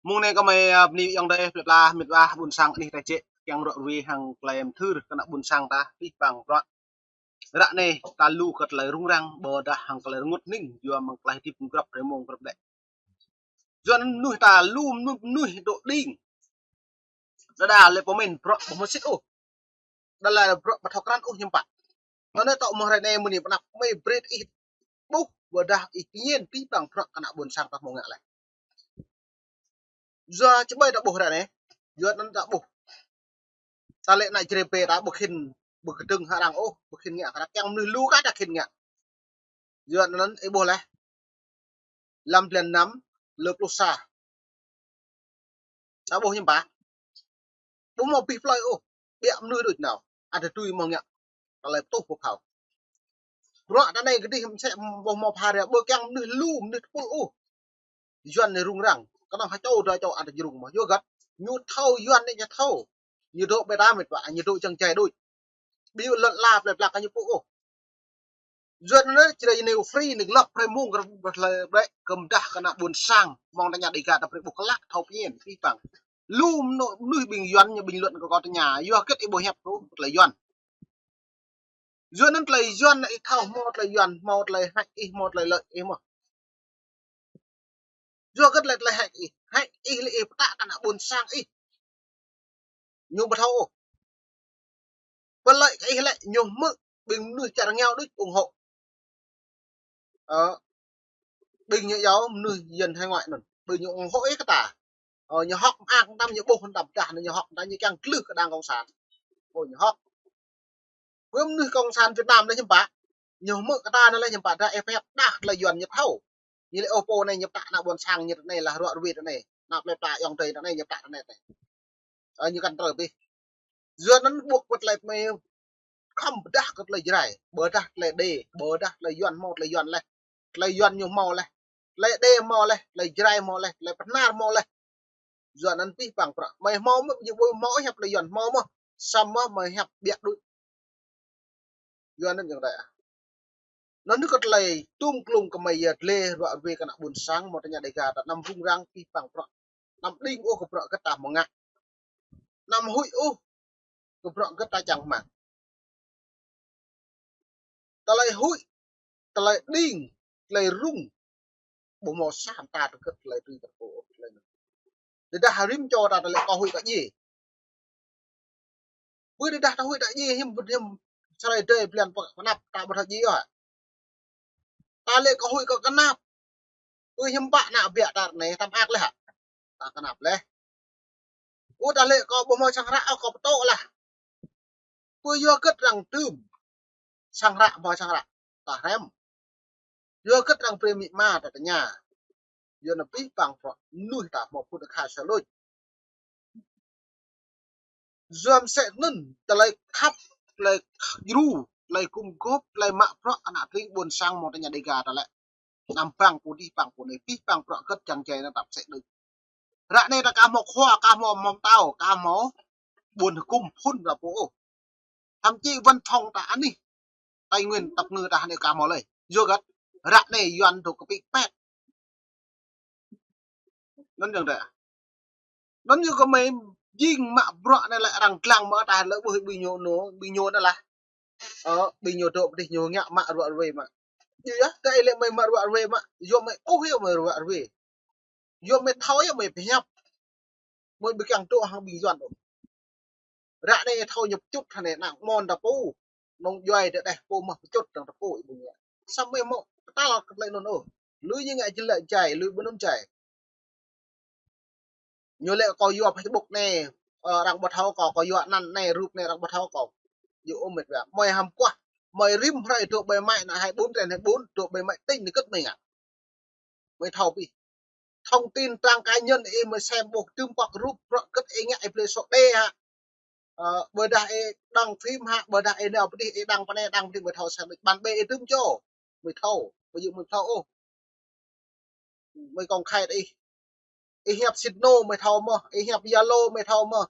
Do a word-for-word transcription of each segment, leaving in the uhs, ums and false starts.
Mơ̆ng anai kơ mơi, a, bơni ayŏng adơi plơi pla, mĕt wa, ƀôn sang anih ta jĕ, kiăng ră ruai hăng tơlơi mơthưr kơ ană ƀôn sang ta, pih pang prăk. Ră anai ta lu kơ tơlơi rŭng răng, ƀôdah hăng tơlơi rơngot hning, yua mơ̆ng tơlơi hơdip grăp rơmông grăp đĕ. Yua anŭn mơnuih ta lu mơnuih, mơnuih dŏ đing. Đơđa lĕ pơmĭn prăk ƀu hmâo sĭt ôh. Đơđa lĕ prăk ƀu thâo krăn ôh hiư̆m pă. Anŭn tŏ mơ̆ng hrơi anai mơ̆ng anai pơnăp mơi brơi ih ƀuh ƀôdah ih pơñen pih pang prăk kơ ană ƀôn sang ta hmâo ngă laih. Yua či ƀai ta ƀuh hrơi anai. Yua anŭn ta ƀuh. Ta lĕ ană Jrai pơ ta ƀu khĭn, ƀu kơdơ̆ng hăng arăng ôh, ƀu khĭn ngă kơ arăng, kiăng mơnuih lu kơ ta khĭn ngă. Yua anŭn ih ƀuh laih. Lăm blan năm, lơ pluh sa. Ta ƀuh hiư̆m pă. Ƀu hmâo abih plơi ôh. Biă mơnuih đôč nao. Ăt tui hmâo ngă. Tơlơi pơtuh pơphao. Bruă ta anai kơdih mơsĕ ƀu hmâo pha ria, ƀu kiăng mơnuih lu, mơnuih tơpul ôh. Yuan anai rŭng răng. Kơnơ̆ng ha čô dua čô ăt jrŭng mơ̆. Yua hơget. Ñu thâo Yuan anai ñu thâo. Ñu dŏ ƀơi ta mĕt wa, ñu dŏ čang jai đôč. Ƀu lŏn la plơi pla kơ ñu pô ôh. Yua anŭn Jrai anai free anai lăp hrơi mông kơ ƀlĕ kơ mơdah kơ ană ƀôn sang. Mơ̆ng ta ña Dega ta brơi ƀuh klă thâo pơñen pih pang. Lu mơnuih ƀing Yuan ñu bình luận kơ kâo ta ña. Yua hơget ih ƀu hiăp tui tơlơi Yuan. Yua anŭn tơlơi Yuan ih thâo hmâo tơlơi Yuan, hmâo tơlơi hăč ih, hmâo tơlơi lợi ih mơ̆. Yua hơget lĕ tơlơi hăč ih. Hăč ih lĕ ih pơtă kơ ană ƀôn sang ih. Ñu ƀu thâo ôh. Pơlơi kơ ih lĕ ñu hmư̆ ƀing mơnuih čar rơngiao đôč ủng hộ. Ơ, ƀing ñu yua mơnuih dân hải ngoại anŭn. Ƀing ñu ủng hộ ih kơ ta. Ơ, ñu hŏk mơak tam ñu ƀuh tam pơdah ñu hŏk tam ñu kiăng glưh kơ đảng cộng sản. Ơ, ñu hŏk. Ƀơi mơnuih cộng sản Việt Nam anai hiư̆m pă. Ñu hmư̆ kơ ta anai lĕ hiư̆m pă, đa ih pơhiăp đah tơlơi Yuan ñu thâo. Ñu lĕ ôh pô anai ñu pơtă ană ƀôn sang ñu tơ anai lah ră ruai tơ anai. Ană plơi pla ayŏng adơi tơ anai ñu pơtă tơ anai tơ anai. Ơ, ñu kăn trơ pih. Yua anŭn ƀuh kơ tơlơi mơi khŏm pơdah kơ tơlơi Jrai. Pơdah tơlơi Đê, pơdah tơlơi Yuan hmâo tơlơi Yuan laih. Tơlơi Yuan ñu hmâo laih. Tơlơi Đê hmâo laih, tơlơi Jrai hmâo laih, tơlơi Bahnar hmâo laih. Yua anŭn pih pang prăk. Mơi hmâo mơ̆, ñu ƀu hmâo hiăp tơlơi Yuan hmâo mơ̆. Samơ̆ mơi hiăp biă đôč. Yua anŭn ayŏng adơi ah. Anŭn kơ tơlơi tum klung kơ mơi yơh tơlơi ră ruai kơ ană ƀôn sang mơ̆ng ta ña Dega ta anăm rŭng răng pih pang prăk. Anăm đing ôh kơ prăk hơget ta hmâo ngă. Anăm huĭ ôh kơ prăk hơget ta čang hmang. Tơlơi huĭ, tơlơi đing, tơlơi rŭng. Ƀu hmâo sa ta tơgơ̆t tơlơi tui tơpul tơlơi anŭn. Tơdah rĭm čô ta tơlơi kơ huĭ kơ djai. Ƀơi tơdah ta huĭ ta djai hiư̆m, hiư̆m sơrai dơi blan pơnăp ta ƀu thâo djai ôh. Ta lĕ kơ huĭ kơ kơnap. Ƀơi hiư̆m pă ană biă ta anai ta mơak laih hă. Ta kơnap laih. Ƀơi ta lĕ kơ ƀu hmâo sang hră ôh kơ pơtô lah. Ƀơi yua hơget arăng tơm. Sang hră hmâo sang hră. Ta hrăm. Yua hơget arăng brơi amĭ ama ta tơña. Yua anŭn pih pang prăk mơnuih ta hmâo phŭn akha sa lôč. Yua mơsĕ anŭn tơlơi khăp, tơlơi djru, tơlơi gum gôp, tơlơi mă prăk ană tring ƀôn sang mơ̆ng ta ña Dega ta lĕ. Anăm pang pô dih pang pô anai, pih pang prăk hơget čang jai anŭn tap sĕ đôč. Ră anai ta ka hmâo khua, ka hmâo mơ̆ng tao, ka hmâo ƀôn hơkŭm phŭn ta pô ôh. Thậm chí văn phòng ta anih Tây Nguyên tap ngư ta anai ka hmâo lơi. Yua hơget ră anai Yuan dŏ kơpĭ pĕt. Anŭn ayŏng adơi. Anŭn yua kơ mơi jing mă bruă anai lĕ arăng lăng mơ̆ ta lĕ ƀuh ƀing ñu anŭn, ƀing ñu anŭn lah. Ơ, ƀing ñu dŏ pơ dih ñu ngă mă ră ruai mă. Yua yơh, ta ih lĕ mơi mă ră ruai mă. Yua mơi ƀuh yơh mơi ră ruai. Yua mơi thâo yơh mơi pơhiăp. Mơi ƀu kiăng dŏ hăng ƀing Yuan ôh. Ră anai thâo ñu pơčŭt hă anai ană mơ̆n ta pô. Nŏng djuai ta đeh pô mơ̆ pơčŭt dơ̆ng ta pô ih ƀuh ñu. Samơ̆ mơi hmâo pơtăl kơ tơlơi anŭn ôh. Lui ñu ngă jơlă jai, lui ƀu anŭn jai. Ñu lĕ kâo yua Facebook anai, ơ, arăng ƀu thâo kâo, kâo yua anăn anai, rup anai arăng ƀu thâo kâo. Yua ơ mĕt wa, mơi hăm kuah, mơi rĭm hrơi dŏ ƀơi mă anai hai bốn trên hai bốn, dŏ ƀơi mă tỉnh anai hơget mơi ngă. Mơi thâo pih. Thông tin trang cá nhân ih mơi sem ƀuh tơm pŏk rup, prăk hơget ih ngă ih brơi số đề hă. Ơ, ƀôdah ih đăng phim hă, ƀôdah ih nao pơ dih ih đăng pơ anai đăng pơ dih mơi thâo sem, bạn bè ih tơm čô. Mơi thâo, ƀu djơ̆ mơi thâo ôh. Mơi công khai ih. Ih hiăp Sitno mơi thâo mơ̆, ih hiăp Zalo mơi thâo mơ̆,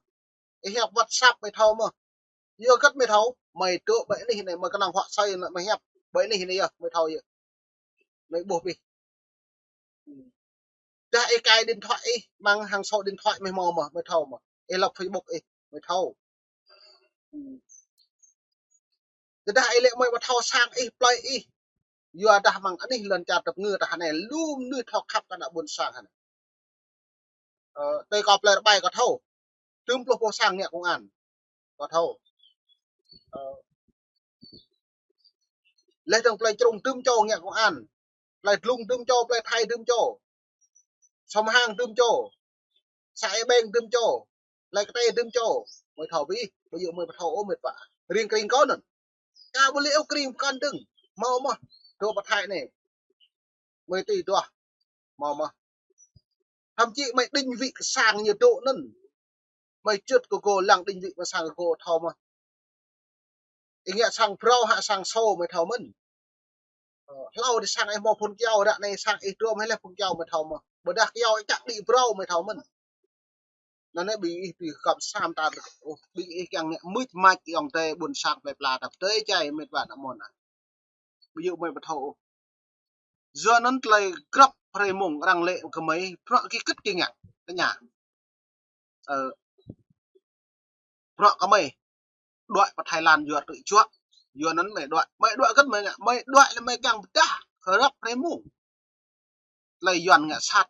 ih hiăp WhatsApp mơi thâo mơ̆. Yua hơget mơi thâo, mơi dŏ ƀơi anih anai, mơi kơnơ̆ng huă sơi anŭn mơi hiăp. Ƀơi anih anai yơh, mơi thâo yơh. Mơi ƀuh pih. Tơdah ih cài điện thoại ih, mơ̆ng hăng số điện thoại mơi hmâo mơ̆, mơi thâo mơ̆. Ih lăp Facebook ih, mơi thâo. Tơdah ih lĕ mơi ƀu thâo sang ih, plơi ih. Yua dah mơ̆ng anih lŏn čar tơpơngư tah anai, lŏm nuih thâo khăp kơ ană ƀôn sang hă. Ơ, tơi kâo plơi Rơbai kâo thâo. Tơm pluh pô sang ngă công an. Kâo thâo. Ơ, lĕ dơ̆ng plơi Črung tơm čô ngă công an. Plơi Dlung tơm čô, plơi Thai tơm čô. Sôm Hang tơm čô. Sa Ê Beng tơm čô. Plơi Kơtê tơm čô. Mơi thâo bih, ƀu djơ̆ mơi ƀu thâo ôh mĕt wa. Riêng kring kâo anŭn. Kâo ƀu lĕ ôh kring pơkŏn dơ̆ng. Hmâo mơ̆, dŏ pơ Thai anai. Mơi tui duah. Hmâo mơ̆. Thậm chí mơi định vị kơ sang ñu dŏ anŭn. Mơi čut kơ gô lăng định vị mơi sang kơ gô thâo mơ̆. Ih ngă sang phrâo hă sang sô mơi thâo mơ̆n. Ơ, hlâo dih sang ih hmâo phun kyâo, ră anai sang ih dua mơi lĕ phun kyâo mơi thâo mơ̆. Ƀôdah kyâo ih čăk đĭ phrâo mơi thâo mơ̆n. Anŭn anai ƀing ih tui khăp sam ta, ôh, ƀing ih kiăng ngă mưč mač ayŏng adơi ƀôn sang plơi pla ta pơdơi čai mĕt wa ană mơnuih. Ƀu djơ̆ mơi ƀu thâo ôh. Yua anŭn tơlơi grăp hrơi mông arăng lĕ kơ mơi, bruă gih kĭt gih ngă, tơña. Ơ, bruă kơ mơi, đuaĭ pơ Thái Lan yua tui čuă. Yua anŭn mơi đuaĭ, mơi đuaĭ kĭt mơi ngă, mơi đuaĭ lĕ mơi kiăng pơdah, grăp hrơi mông. Tơlơi Yuan ngă sat.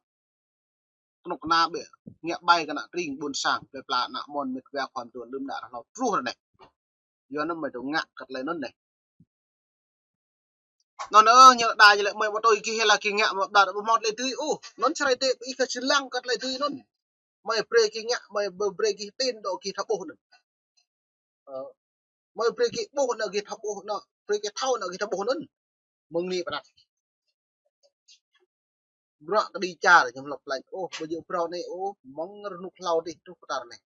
Kơnuk kơna ƀĕ, ngă ƀai kơ ană tring ƀôn sang, plơi pla ană mơnuih mĕt wa khua mơtuan đưm đă hlâo truh ră anai. Yua anŭn mơi dŏ ngă kơ tơlơi anŭn anai. Anŭn ơ, ñu đa ñu lĕ mơi ƀu tui gih lĕ gih ngă mă đa ƀu hmâo tơlơi dưi ôh. Anŭn sơrai tê ƀing ih kơ sĭ lăng kơ tơlơi dưi anŭn. Mơi brơi gih ngă, mơi ƀu brơi gih tin dŏ gih thâo ƀuh anŭn. Ơ, mơi brơi gih ƀuh anŭn gih thâo ƀuh anŭn, brơi gih thâo anŭn gih thâo ƀuh anŭn. Mơ̆ng anai pơrăp. Bruă kơđi čar ñu lăp laĭ. Ôh, ƀu djơ̆ phrâo anai, ôh, mơ̆ng rơnŭk hlâo dih truh pơ tar anai.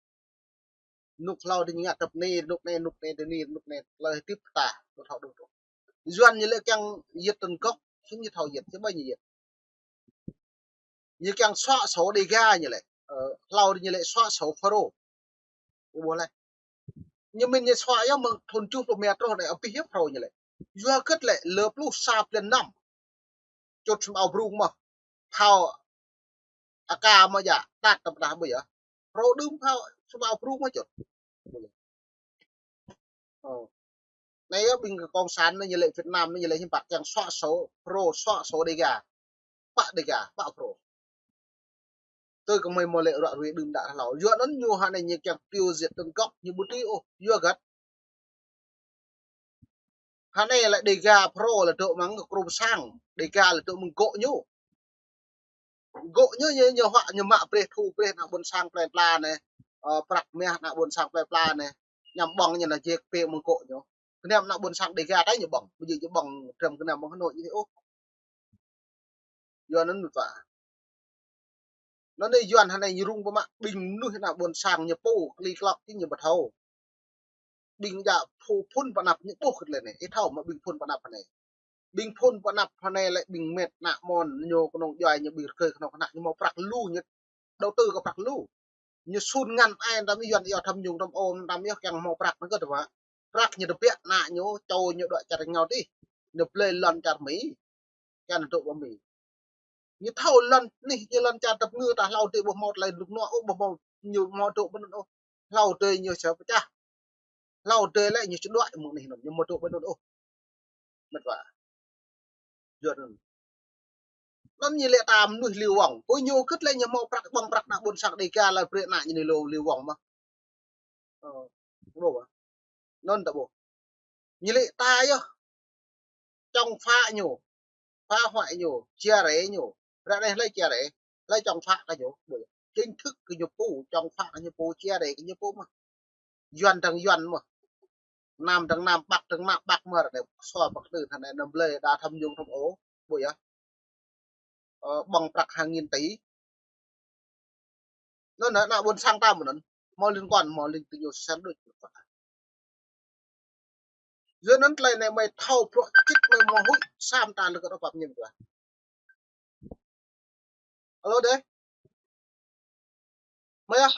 Rơnŭk hlâo dih ñu ngă tơpă anai, rơnŭk anai, rơnŭk anai, rơnŭk anai, rơnŭk anai, tơlơi hơdip ta, ƀu thâo đôč ôh. Yuan ñu lĕ kiăng yơt tơ̆ng gŏk, hiư̆m ñu thâo yơt, hiư̆m ƀai ñu yơt. Ñu kiăng xóa sổ Đêga ñu lĕ, ơ, hlâo dih ñu lĕ xóa sổ Fulro. Ƀu ƀuh lĕ. Ñu mĭn ñu xóa yơh mơ̆ng thun tơjuh pluh met truh anai abih yơh Fulro ñu lĕ. Yua hơget lĕ, lơ pluh sa blan năm. Čut sum ao brung mơ̆. Phao A K mơ̆ yơh, tat tơm tah ƀu yơh. Fulro đưm phao sum ao brung mơ̆ čut. Ơ. Anai yơh ƀing cộng sản anai ñu lĕ Việt Nam anai ñu lĕ hiư̆m pă kiăng xóa sổ Fulro, xóa sổ Đêga. Pă Đêga, pă Fulro. Tui kơ mơi hmâo lĕ ră ruai đưm đă hlâo. Yua anŭn ñu hă anai ñu kiăng tiêu diệt tơ̆ng gŏk ñu ƀu tui ôh. Yua hơget. Hă anai lĕ Đêga Fulro lĕ dŏ mơ̆ng kơ kru pơ sang. Đêga lĕ dŏ mơ̆ng gŏ ñu. Gŏ ñu, ñu, ñu huă ñu mă brơi thu brơi ană ƀôn sang plơi pla anai. Ơ, prăk mah ană ƀôn sang plơi pla anai. Ñăm ƀơ̆ng ñu anŭn jek pê mơ̆ng gŏ ñu. Kơnăm ană ƀôn sang Đêga tơi ñu ƀơ̆ng. Ƀu djơ̆ ñu ƀơ̆ng trơm kơnăm mơ̆ng Hà Nội ñu ôh. Yua anŭn mơ̆ ta. Anŭn anai Yuan hă anai ñu rŭng pơmă ƀing mơnuih ană ƀôn sang ñu pô, kli klŏk či ñu ƀu thâo. Ƀing djă phu phŭn pơanăp ñu ƀuh kơ tơlơi anai. Ih thâo mơ̆ ƀing phŭn pơanăp hă anai. Ƀing phŭn pơanăp hă anai lĕ ƀing mĕt ană mơnuih ñu kơnung djuai ñu ƀing rơkơi kơnung kơna ñu hmâo prăk lu ñu đầu tư kơ prăk lu. Ñu sun ngăn ai tam Yuan iâu tham nhũng tham ô tam yơh kiăng hmâo prăk anŭn kơ tơpă. Prăk ñu tơbiă ană ñu, čô ñu đuaĭ čar rơngiao dih. Ñu blơi lŏn čar Mi. Kiăng dŏ pơ Mi. Ñu thâo lŏn anih, ñu lŏn čar tơpơngư ta hlâo dih ƀu hmâo tơlơi rơnŭk rơnua ôh, ƀu hmâo ñu hmâo dŏ pơ anŭn ôh. Hlâo dih ñu sa pơčah. Hlâo dih lĕ ñu čơđuaĭ mơ̆ng anih anŭn, ñu hmâo dŏ pơ anŭn ôh. Mĕt wa. Yua anŭn. Anŭn ñu lĕ ta mơnuih liu wŏng. Pô ñu kơ̆t lĕ ñu hmâo prăk ƀơ̆ng prăk ană ƀôn sang Đêga lĕ brơi ană ñu liu, liu wŏng mơ̆. Ơ, ƀuh ƀă. Anŭn ta ƀuh. Ñu lĕ ta yơh. Chống phá ñu. Phá hoại ñu. Chia rẽ ñu. Ră anai hlơi chia rẽ. Hlơi chống phá kơ ñu. Ƀuh yơh. Chính thức kơ ñu pô. Chống phá kơ ñu pô. Chia rẽ kơ ñu pô mơ̆. Yuan dơ̆ng Yuan mơ̆. Nam dơ̆ng Nam, Bắc dơ̆ng Nam, Bắc mơ̆ ră anai. Sua Bắc tư tha anai anăm blơi đa tham nhũng tham ô. Ƀuh yơh. Ơ, ƀơ̆ng prăk hàng nghìn tỷ. Anŭn ană, ană ƀôn sang ta mơ̆ anŭn. Hmâo liên quan, hmâo liên tơ ñu sem đôč. Yua anŭn tơlơi anai mơi thâo bruă čĭt mơi hmâo huĭ sam ta lơ̆k kơ pap ñim kơ. Alo dêh. Mơi ah.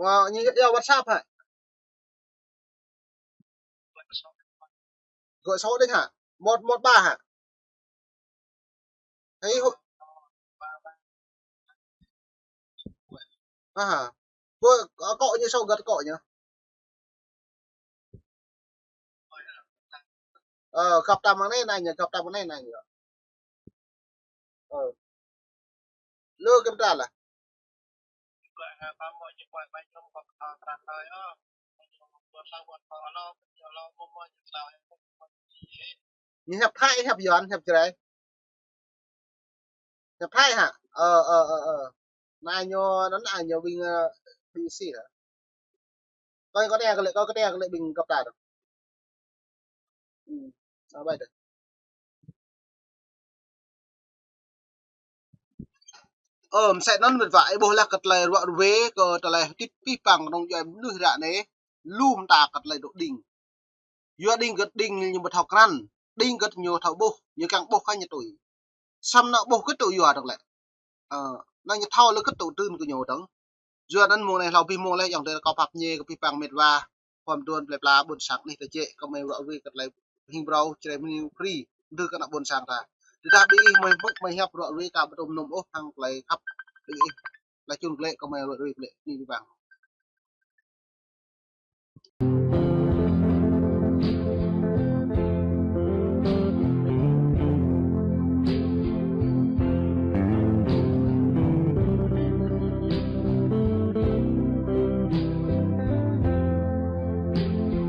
Wow, ñu yua WhatsApp hă? Gọi số đĕč hă? Một một ba hă? Hay hô-, aha. Bơ, akŏ ñu, sao găt akŏ ñu? Ơ, găp ta mơ̆ng anai, anai ñu, găp ta mơ̆ng anai, anai ñu. Ơ. Lu kơ ta lah. Ñu hiăp Thái, hiăp Yuan, hiăp Jrai? Hiăp Thái hă? Ơ, ơ, ơ, ơ. Anai ñu, anŭn anai ñu ƀing, ơ, ƀing si hă? Kâo, kâo tơña kơ lĕ, kâo, kâo tơña kơ lĕ ƀing găp ta dơ̆ng. Hmm. Ơ, ƀai dơ̆ng. Ơ, mơsĕ anŭn mĕt wa, ih ƀuh lah kơ tơlơi ruă ruê, kơ tơlơi hơdip pih pang kơnơ̆ng djuai mơnuih ră anai, lŏm ta kơ tơlơi dŏ đing. Yua đing gơ̆t đing ñu ƀu thâo krăn, đing gơ̆t ñu thâo ƀuh, ñu kiăng ƀuh kơ ñu tui. Samơ̆ anŏ ƀuh kơ tŭ yua dơ̆ng lĕ. Ơ, anŏ ñu thâo lĕ kơ tŭ tưn kơ ñu dơ̆ng. Yua anŭn mông anai hlâo abih mông lĕ, ayŏng adơi kâo pap ñe kơ pih pang mĕt wa, khua mơduôn plơi pla ƀôn sang anih tơjĕ, kơ mơi ruă ruê kơ tơlơi hing brâo, čơrĕm hing free, dơ̆ kơ ană ƀôn sang ta. Tơdah ƀing ih mơi hmư̆ mơi hiăp ruă ruê ka ƀu tŭ mơnum ôh, hăng tơlơi khăp ƀing ih. Laih čun glaĭ kơ mơi ruă ruê glaĭ, ni pih pang.